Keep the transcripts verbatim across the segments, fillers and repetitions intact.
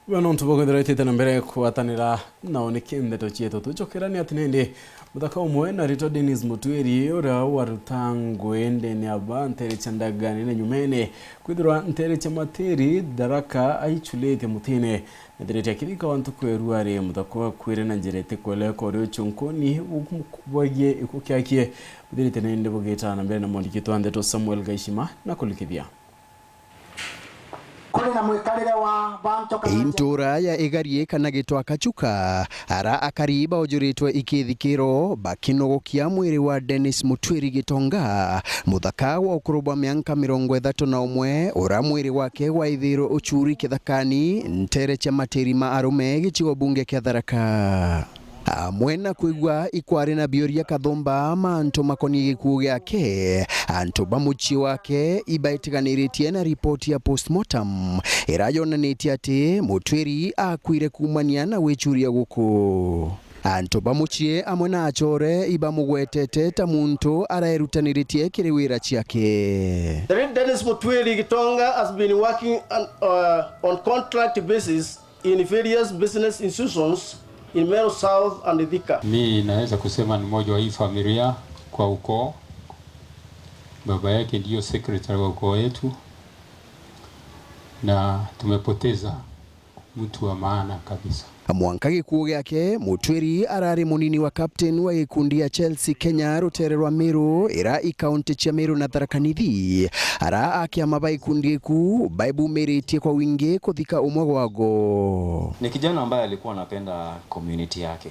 Bwana, untu bwa kwithirwa itite na mbere kugwatanira nao ni kindeto cietu. Tucokerani ati nindi muthaka umwe na ritwa Dennis Mutwiri, uria waruta ngui ndene ya ba ntere cia Ndagani na Nyumene, kwithirwa ntere cia Matiri, Tharaka aichulite mutine, ethirite akithika wa ntuku ya ruari. Muthaka wakwire na njira itikweleka uri uchunkuni bwagie ikukiakie. Buthirite nindi bugitana mbere na mwandiki twa ndeto Samuel Gaishima na kulikithia. Kuri na mwikarire wa bantu kana intura ya Igarie kana Gitwa Kachuka, ara akari baojuritwe ikithikiro bakinogokia mwiri wa Dennis Mutwiri Gitonga, muthaka wa ukuru bwa mianka mirongo ithatu na umwe, ura mwiri wake gwaithirwe uchuri kithakani, ntere cia Matiri ma Arume, gicigo bunge kia Tharaka. Amwe na kwigua ikwari na bioria kathumba mantu makoni gikuu giake, antu ba mucii wake ibaitiganiritie na ripoti ya postmortem ira yonanitie ati Mutwiri akuire kuumania na wichuria guku. Antu ba mucii amwe na achore ibamugwetete ta muntu araerutaniritie kiri wira ciake. The late Dennis Mutwiri Gitonga has been working on, uh, on contract basis in various business institutions in Meru South and Thika. Mi naweza kusema ni mmoja wa hii familia kwa ukoo. Baba yake ndiyo secretary wa ukoo yetu, na tumepoteza mtu wa maana kabisa. Mwanka gikuu giake, Mutwiri arari munini wa captain wa gikundi ya Chelsea Kenya rutere rwa Meru, ira i kaunti cia Meru na Tharaka Nithi, ara akiama ba gikundi giku baibumiritie kwa wingi kuthika umwe gwago. Ni kijana ambaye alikuwa anapenda community yake,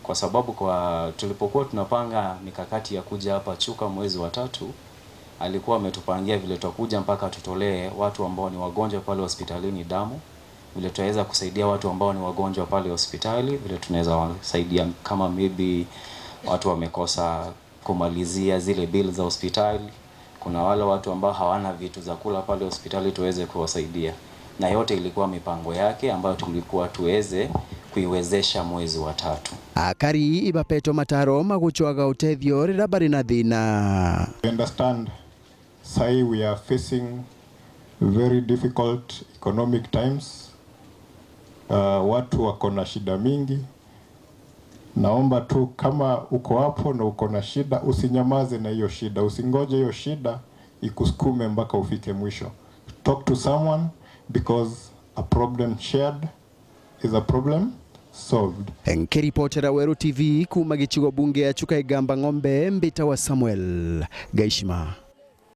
kwa sababu kwa tulipokuwa tunapanga mikakati ya kuja hapa Chuka mwezi wa tatu, alikuwa ametupangia vile tutakuja mpaka tutolee watu ambao ni wagonjwa pale hospitalini damu, vile tutaweza kusaidia watu ambao ni wagonjwa pale hospitali, vile tunaweza wasaidia kama maybe watu wamekosa kumalizia zile bill za hospitali. Kuna wale watu ambao hawana vitu za kula pale hospitali tuweze kuwasaidia. Na yote ilikuwa mipango yake ambayo tulikuwa tuweze kuiwezesha mwezi wa tatu. Akari ibapetwe mataro ma gucwaga utethio riria bari na thina. I understand sahi we are facing very difficult economic times. Uh, watu wako na shida mingi. Naomba tu kama uko hapo na uko na shida, usinyamaze na hiyo shida, usingoje hiyo shida ikusukume mpaka ufike mwisho. Talk to someone, because a problem shared is a problem solved. Nkiripotera Weru T V kuuma gicigo bunge ya Chuka Igamba Ng'ombe, mbitawa Samuel Gaishima.